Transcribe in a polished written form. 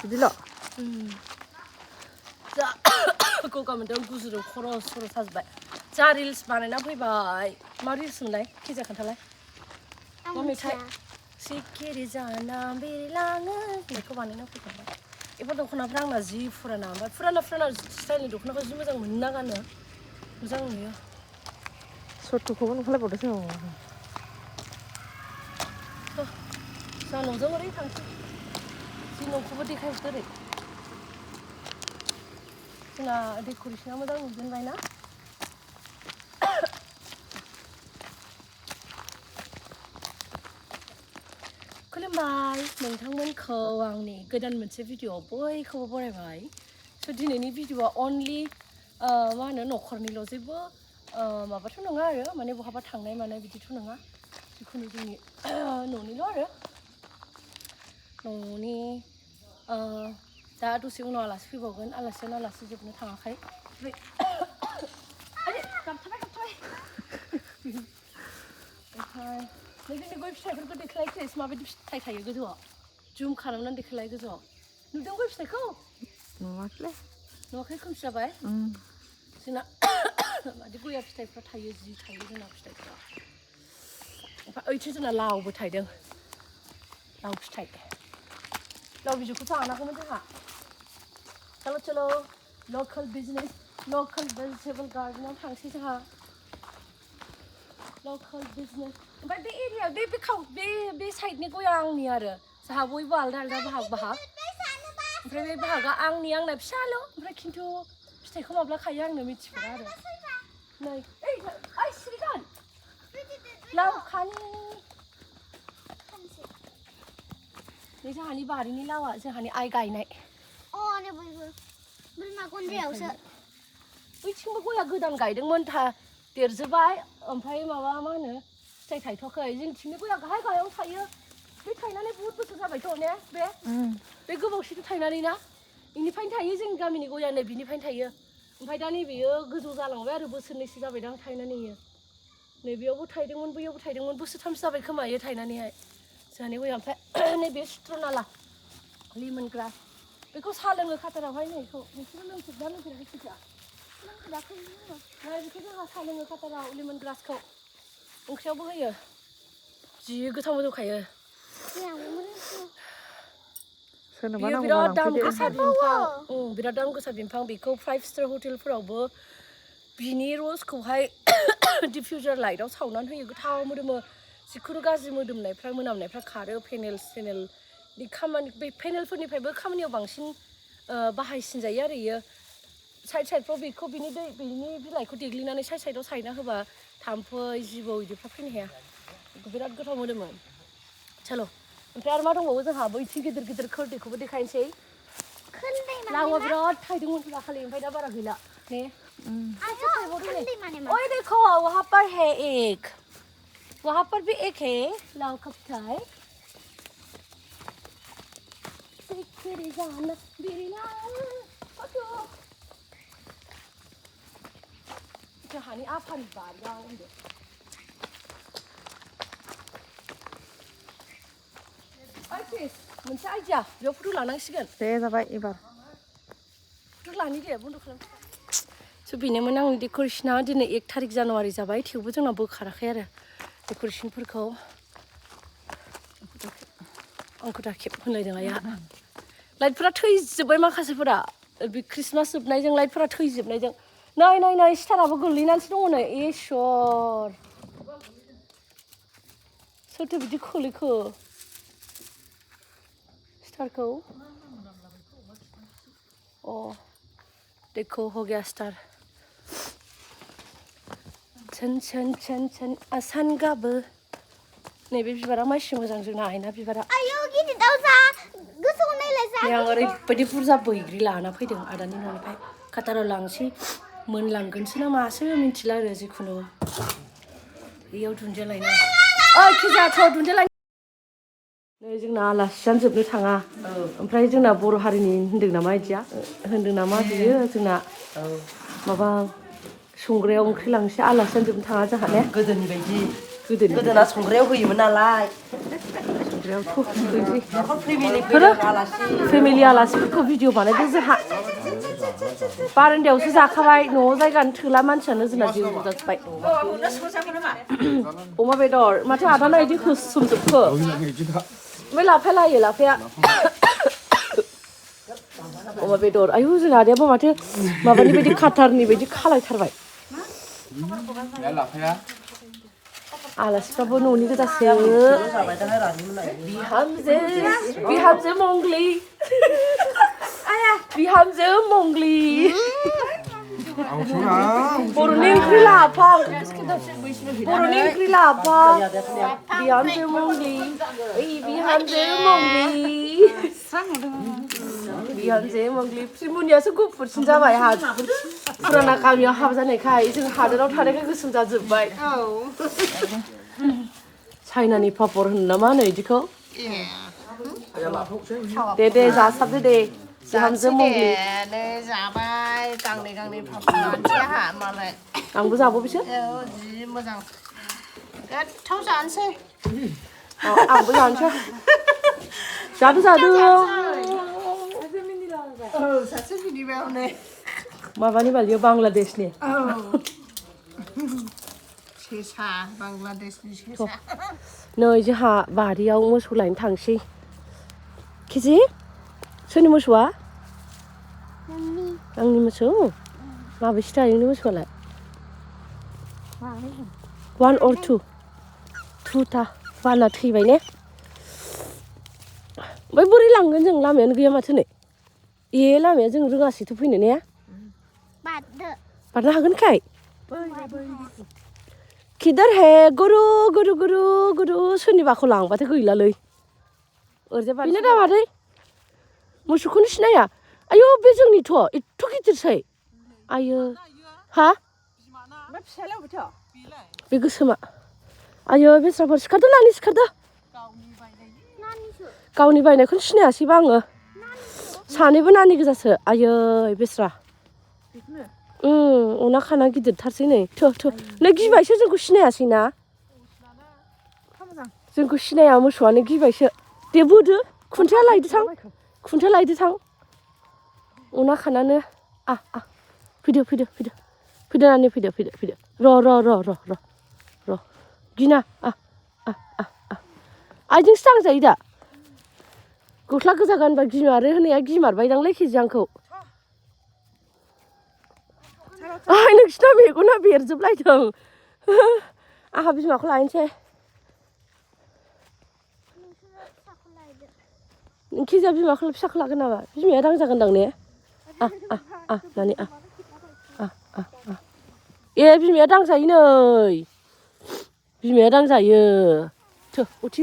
बिदिल' जा गगा मोनदों गुजुदों खर' सर' साजोब्बाय जा रिल्स बानायना फैबाय मा रिल्स होनलाय खिजा खोन्थालाय मा मेथाइ सिखिरि जाना बेरलाङो बेखौ बानायना फैखांबाय बेफोर दख'नाफ्रा आंना जि फुराना ओमफ्राय फुराना स्टाइलनि दख'नाखौ जि मोजां मोनो ना गानो मोजां नुयो सटखौबो नुखालायबावदोंसो जोंहा न'जों ओरै थांसै जि न'खौबो देखायहरदो ओरै जोंना डेक'रेसना मोजां नुजेनबाय ना खुलुमबाय नोंथांमोनखौ आंनि गोदान मोनसे भिडिअ'आव बयखौबो बरायबाय स' दिनैनि भिडिअ'आ अनलि मा होनो न'खरनिल' जेबो माबाथ' नङा आरो माने बहाबा थांनाय मानाय बिदिथ' नङा जिखुनु जोंनि न'निल' आरो न'नि दा दसे उनाव आलासि फैबावगोन आलासियानो आलासि जोबनो थाङाखै ओमफ्राय जोंनि गय फिथाइफोरखौ देखायलाय माबायदि फिथाइ थायो गोजौआव जुम खालामनानै देखायलाय गोजौआव नुदों गय फिथाइखौ नुवाखै खोमसि जाबाय जोंना मादि गया फिथाइफ्रा थायो जि थायो जोंना फिथाइफ्रा ओमफ्राय ओइथिं जोंना लावबो थायदों लाव फिथाइ लाव बिजौखौ जानांगौमोन जोंहा चलो लकेल बिजनेस लकेल भेजिटेबल गार्डेनाव थांसै जोंहा लकेल बिजनेस ओमफ्राय बे एरिया बे साइडनि गया आंनि आरो जोंहा बयबो आलदा आलदा बाहाग ओमफ्राय बे बाहागा आंना फिसाल' ओमफ्राय खिन्थु फिथाइखौ माब्ला खायो आंनो मिथिफेरा आरो नै ओइ सिरिगोन लाव खानि नै जोंहानि बारिनि लावा जोंहानि आइ गायनाय बैथिंबो गया गोदान गायदोंमोन देरजोब्बाय ओमफ्राय माबा मा होनो फिथाइ थायथ'वाखै जोंथिंनि गया गाहायाव थायो बे थायनानै बुहुद बोसोर जाबायथ' ने बे गोबावसिन थायनानै ना बेनिफ्रायनो थायो जोंनि गामिनि गया नै बिनिफ्रायनो थायो ओमफ्राय दा नैबेयो गोजौ जालांबाय आरो बोसोरनैसो जाबायदां थायनानै इयो नैबेयावबो थायदोंमोन बैयावबो थायदोंमोन बोसोरथामसो जाबाय खोमा इयो थायनानैहाय जोंहानि गया ओमफ्राय नैबे सिट्रनाला लेमन ग्रास बेखौ साहा लोङो खाटारावहाय नैखौ नोंसोरो लोंफेरदा लोंफेराखै खिन्था लोंफेराखै नै बेखौ जोंहा साहा लोङो खाटाराव लेमन ग्रासखौ ओंख्रियावबो होयो जि गोथाव मोदोमखायो बियो बिराद दाम गोसा बिफां बिराद दाम गोसा बिफां बेखौ 5 स्टार हटेलफोरावबो बिनि रसखौहाय डिफ्यूजर लाइटआव सावनानै होयो गोथाव मोदोमो जिखुनु गाज्रि मोनामनायफ्रा खारो फेनेलनि खामानि बे फेनेलफोरनिफ्रायबो खामानियाव बांसिन बाहायसिन जायो आरो इयो साइडफ्राव बेखौ बिनि बिलाइखौ देग्लिनानै साइडआव सायना होबा थाम्फै जिबौ बिदिफ्रा फैनो हाया बिराद गोथाव मोदोमो चलो ओमफ्राय आरो मा दंबावो जोंहा बैथिं गिदिर गिदिर खोरदैखौबो देखायनोसै लावा बिराद थायदोंमोन दाखालि ओमफ्राय दा बारा गैला ने ओइ देखो वहाँ पर है एक वहाँ पर भी एक है लाव का फिथाइ सिखिरि जाना बिरलाङो जोंहानि आफानि बारियाव होनदो मोनसे आइडिया बेयाव फट' लानांसिगोन दे जाबाय एबार फट' लानि दे बन्द' खालाम स' बेनोमोन आंनि डेक'रेसना दिनै 1 थारिक जानुवारि जाबाय थेवबो जोंना बोखाराखै आरो डेक'रेसनफोरखौ आंखौ दा खेब होनलायदों आइया लाइटफोरा थैजोब्बाय माखासेफोरा बे ख्रिस्टमास जोबनायजों लाइटफोरा थैजोबनायजों नै स्टाराबो गोलैनानैसो दङ नै इसर सोरथो बिदि खोलैखो स्टारखौ देखो हो गया स्टार छन आसान गाबो नैबे बिबारा मानसि मोजां जोंना आइना बिबारा आं ओरैबायदि बुरजा बैग्रि लाना फैदों आदानि न'निफ्राय खाटाराव लांसै मोनलांगोनसो ना मासो मिन्थिला आरो जिखुनु बेयाव दुन्दिया लायनो खिजाथ' दुन्दिया लायनो नै जोंना आलासियानो जोबनो थाङा ओमफ्राय जोंना बर' हारिनि होनदों नामा इदिया होनदों नामा बियो जोंना माबा संग्रायाव ओंख्रि लांसै आलासियानो जोबनो थाङा जोंहा ने गोदोनि बायदि गोदोना संग्रायाव होयोमोन नालाय फेमिलि आलासिफोरखौ भिडिअ बानायदो जोंहा बारान्दायावसो जाखाबाय न'आव जायगानो थोला मानसियानो जोंना जिउ जाजोब्बाय अमा बेदर माथो आदाना इदि होसोमजोबखो ओमफ्राय लाफाया लायो लाफाया अमा बेदर आयु जोंना आदायाबो माथो माबानि बायदि काटारनि बायदि खालायथारबाय आलासिफ्राबो न'नि गोजासो बिहामजो मंग्लि बिहामजो मंग्लि बर'नि ओंख्रि लाफा बर'नि ओंख्रि लाफा बिहामजो मंग्लि बिहामजो मंग्लि बिहामजो मंग्लि प्रिमनियासो गुफुरसिन जाबाय फुराना गामियाव हाबा जानायखाय जों हादोराव थानायखाय गोसोम जाजोब्बाय चाइनानि पापर होनो ना मा होनो इदिखौ दे दे जासाबदो दे बिहामजो मंग्लि जाबाय गांनै पापर लानोसै आंहा मालाय आंबो जाबावबोसो जि मोजां गोथाव जानोसै आंबो जानोसै जादो जादो सासे मिनिबायावनो माबानि बालियो बांलादेशनि सेसा बांलादेशनि सेसा नै जोंहा बारियाव मोसौ लायनो थांसै खिजि सोरनि मोसौआ आंनि मोसौ माबेसे थायो नोंनि मोसौआलाय 1 or 2 2था बाना थैबाय ने ओमफ्राय बोरै लांगोन जों लामायानो गैया माथो नै लामाया जों रोङासैथ' फैनो ने बारनो हागोन खाय किधर है गुरु गुरु गुरु गुरु सोरनिबाखौ लांबाथाय गैलालै ओरैजाय बेनो दा मादै मोसौखौनो सिनाया आयौ बे जोंनिथ' एथ' गिदिरसै आयो हा बे गोसोमा आयो बेस्राफोर सिखारदो नानि सिखारदो गावनि बायनायखौनो सिनायासैबा आङो सानैबो नानि गोजासो आयै बेस्रा अना खाना गिदिरथारसै नै नै गिबायसो जोंखौ सिनायासै ना जोंखौ सिनाया मोसौआनो गिबायसो दे बोदो खुन्थिया लायदो थां अना खानानो फैदो नानि फैदो र' गिना आइजोंसो थांजायो दा गस्ला गोजा गानबा गिमारो होननाया गिमारबायदांलै खिजि आंखौ नोंसिना मेगना बेरजोबलायदों आंहा बिमाखौ लायनोसै खिजिया बिमाखौ फिसाखौ लागोन नामा बिमाया दांजागोनदां ने नानि बिमाया दांजायो नै बिमाया दांजायो उथि